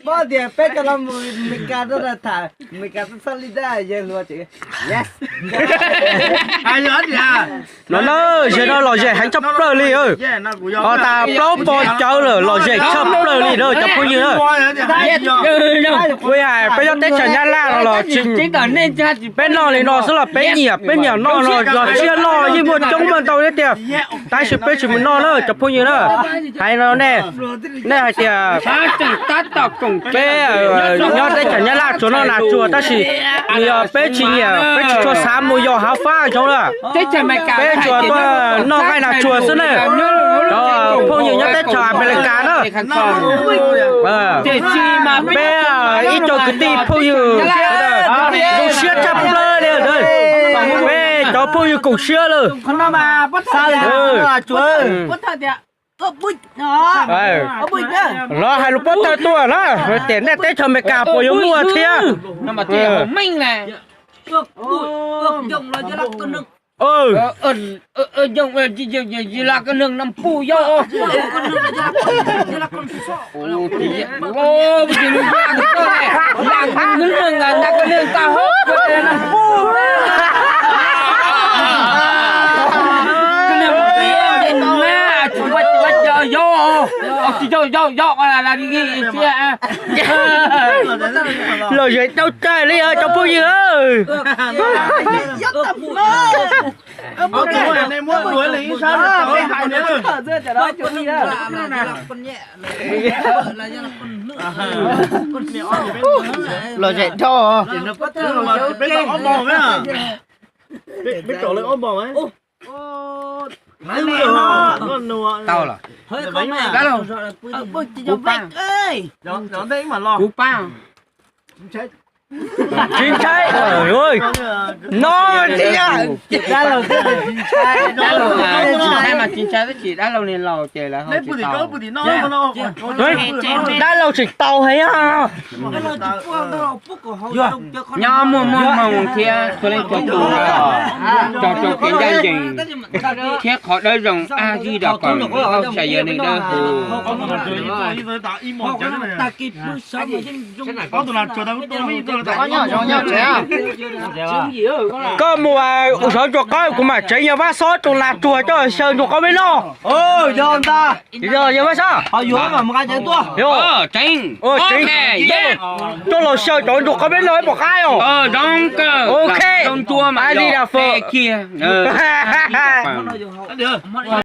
Paub tias peb cov los mus Meskas no tham Meskas txhob li ntawd, yawg hluas ces, yes. No na, zaum no lom zem heev tshaj plaws li. Ho tas plaub pos cawv lawm, lom zem tshaj plaws li na cov phooj ywg na. Kuv hais peb nyob teb chaws Nyab Laj no los tsis, peb noj li no xwb los peb nyiam, peb nyiam noj no los siab loj yeej muaj coob muaj ntau thiab tiag. Tab sis peb tsis mus noj na cov phooj ywg na. Hais no nej, nej hais tias peb nyob teb chaws Nyab Laj tsuas noj nas tsuag tab sis yog peb tsis nyiam peb tsis tshua xav mus yos hav fab zoo na. Peb tsuas tuaj noj nqaij nas tsuag xwb ne. Cov phooj ywg nyob teb chaws Amelikas na, peb ib co kwv tij phooj ywg zoo siab tshaj plaws li. Peb cov phooj ywg koom siab lawm. Lov hais lus pob tawg tuaj na, tias nej teb chaws Amelikas puas yuav muaj thiab. Lom zem tau cai li cov phooj ywg. Lom zem dhau. Tau los. Kuv pab. Kuv pab. Tsis ntshai. No, tsis ntshai mas tsis ntshai tab sis dab laug niag laus ces lawv ho tsis tau. Dab laug tsis tau heev. Nyob muaj muaj hmoo thiab txhua leej txhua tus tso rau kev ncaj ncees thiab qhov dawb zoo ab zig dom kom sawv yog neeg dawb huv. Koj mus sawv ntsuag qaub, kuv mam tsev yawg Vaj Xob tus nas tsuag coj xyaw ntsuag qaub me noj. Yog ntag. Yog yawg Vaj Xob. Coj los xyaw cov ntsuag qaub me noj ib puas qab os. Ok. Adidas foot.